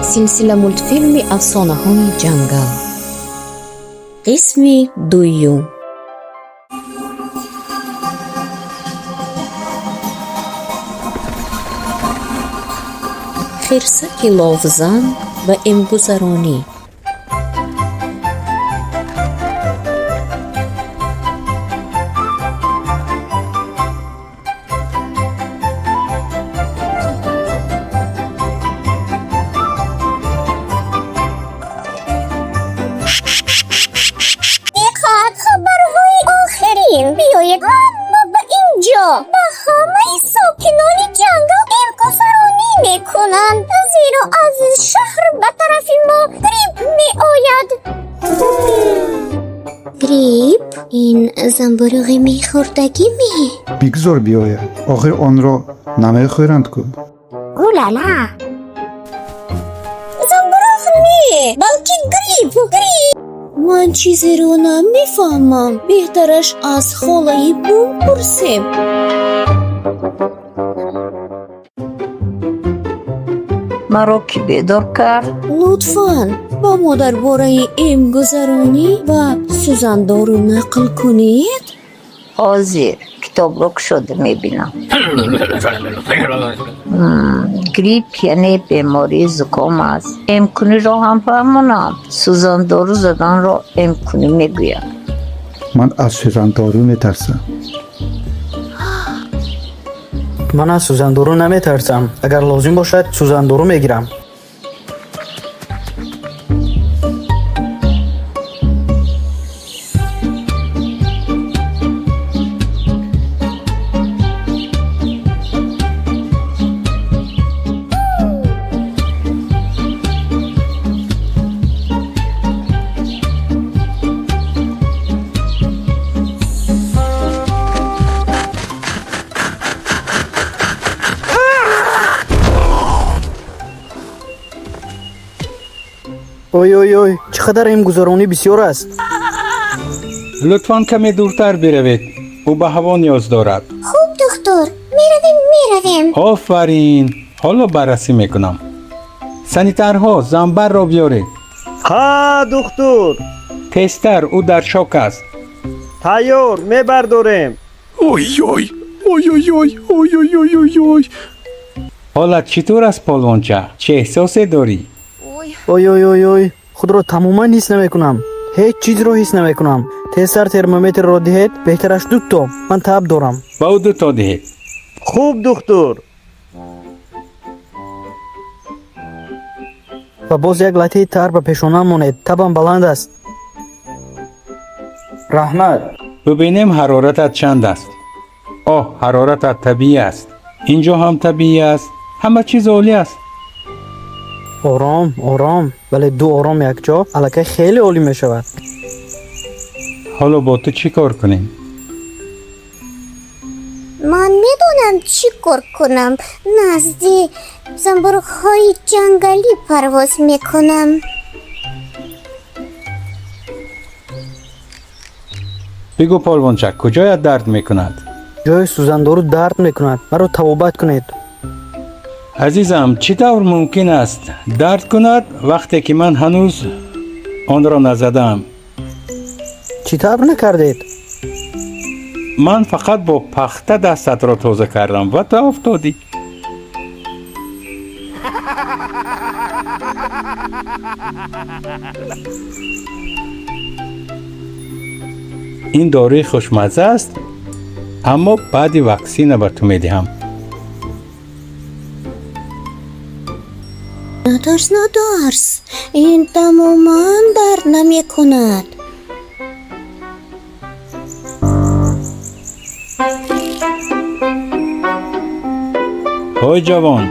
Силсила мультфилми афсонаҳои ҷангал, қисми дуюм. Хирсаки ловзан ва эмгузаронӣ. Диққат, хабарҳои охирин! Биёед ҳама ба инҷо! Ба ҳамаи сокинони ҷангал эмгузаронӣ мекунанд, зеро аз шаҳр ба тарафи мо грипп меояд. Грипп ин замбуруғи мехӯрдагӣ ме? Бигзор биёяд, охир онро намехӯранд ку. Улала! Замбуруғ не, балки грипп, грипп. Ман чизеро намефаҳмам, беҳтараш аз холаи Бум пурсем. Маро кӣ бедор кард? Лутфан ба мо дар бораи эмгузаронӣ ва сӯзандору нақл кунед. Ҳозир китобро кушода мебинам. Грипп яъне бемории зуком аст. Эмкуниро ҳам фаҳмонам. Сӯзандору заданро эмкунӣ мегӯянд. Ман аз сӯзандору метарсам. Ман аз сӯзандору наметарсам. Агар лозим бошад, сӯзандору мегирам. Ой, ой, ой, чӣ қадар эмгузаронӣ бисёр аст! Лутфан каме дуртар биравед, ӯ ба ҳаво ниёз дорад. Хуб, духтур, меравем, меравем. Офарин, ҳоло баррасӣ мекунам. Санитарҳо, занбарро биёред. Ҳа, духтур. Тезтар, ӯ дар шок аст. Тайёр, мебардорем. Ой, ой, ой, ой, ой, ой, ой, ой, ой, ой. Ҳолат чӣ тур аст, полвонча? Чӣ эҳсосе дорӣ? Ой, ой, ой, ой, худро тамоман ҳис намекунам, ҳеҷ чизро ҳис намекунам. Тезтар термометрро диҳед, беҳтараш дуто. Ман таб дорам. Ба ӯ дуто диҳед. Хуб, духтур. Ва боз як латтаи тар ба пешонаам монед, табам баланд аст. Раҳмат. Бубинем, ҳароратат чанд аст. Оҳ, ҳароратат табиӣ аст. Инҷо ҳам табиӣ аст. Ҳама чиз олӣ аст. Ором, ором, вале ду ором якҷо аллакай хеле олӣ мешавад. Ҳоло бо ту чӣ кор кунем? Ман медонам, чӣ кор кунам. Назди замбуруғҳои ҷангалӣ парвоз мекунам. Бигӯ, полвонча, куҷоят дард мекунад? Ҷои сӯзандору дард мекунад, маро табобат кунед. Азизам, чӣ тавр мумкин аст дард кунад, вақте ки ман ҳанӯз онро назадаам? Чӣ тавр накардед? Ман фақат бо пахта дастатро тоза кардам ва ту афтодӣ. Ин доруи хушмазза аст, аммо баъди ваксина ба ту медиҳам. Натарс, натарс, ин тамоман дард намекунад. Ҳой ҷавон,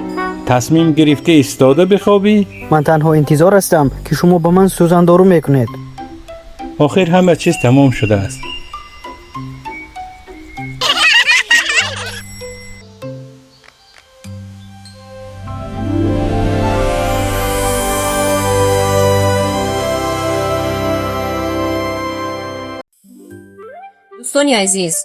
тасмим гирифтӣ истода бихобӣ? Ман танҳо интизор ҳастам, ки шумо ба ман сӯзандору мекунед. Охир ҳама чиз тамом шудааст. Дӯстони азиз,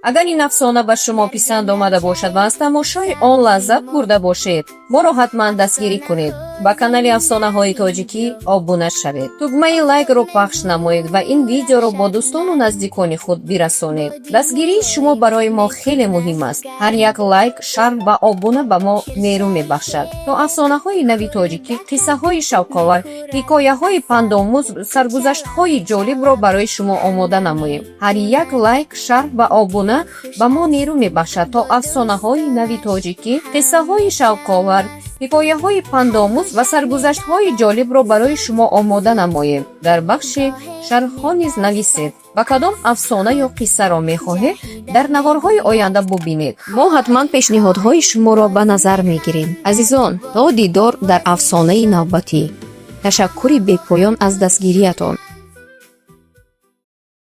агар ин афсона ба шумо писанд омада бошад ва аз тамошои он лаззат бурда бошед. Моро ҳатман дастгирӣ кунед. Ба канали Афсонаҳои тоҷикӣ обуна шавед. Тугмаи лайкро пахш намоед ва ин видеоро бо дӯстону наздикони худ бирасонед. Дастгирии шумо барои мо хеле муҳим аст. Ҳар як лайк, шарҳ ва обуна ба мо нерӯ мебахшад, то афсонаҳои нави тоҷикӣ, қиссаҳои шавқовар, ҳикояҳои пандомӯз, саргузаштҳои ҷолибро барои шумо омода намоем. Ҳар як лайк, шарҳ ва обуна ба мо нерӯ мебахшад, то афсонаҳои нави тоҷикӣ, қиссаҳои шавқовар, ҳикояҳои пандомӯз ва саргузаштҳои ҷолибро барои шумо омода намоем. Дар бахши шарҳҳо низ нависед, ба кадом афсона ё қиссаро мехоҳед дар наворҳои оянда бубинед. Мо ҳатман пешниҳодҳои шуморо ба назар мегирем. Азизон, то дидор дар афсонаи навбатӣ. Ташаккури бепоён аз дастгириятон.